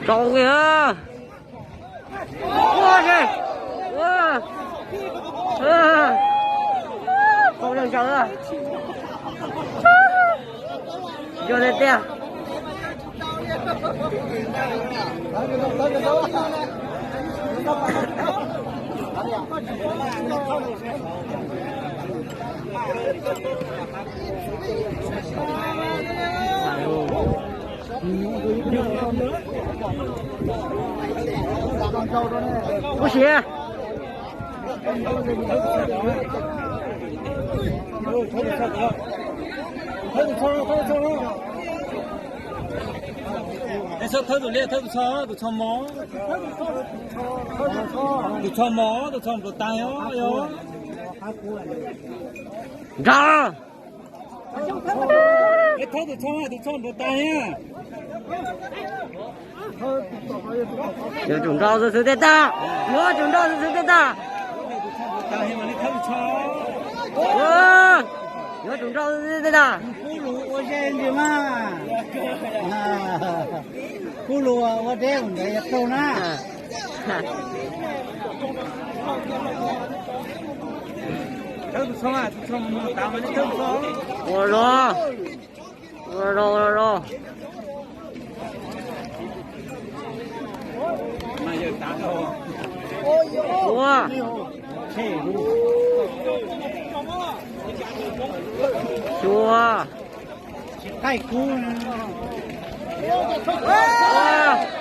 Rau kìa. Ua si. Ua. Ua. Qau ntsawg ntsawg. Yog tiag tiag. Ua si. Thawb tus liaj, thawb tus tsho, tus tsho mos. Tus tsho mos, tus tsho nplaum tas os yog. Nrog. Thawb tus tsho, tus tsho nplaum tas os. Yuav tsum nrog xwb xwb tej tag. Yuav tsum nrog xwb xwb tej tag. Yuav tsum nrog xwb xwb tej tag. Kub lus ua zej ntsis mas. Kub lus ua deb ntawd yog raug na. Ua los, ua los, ua los. Ua. Xyuas. Ua.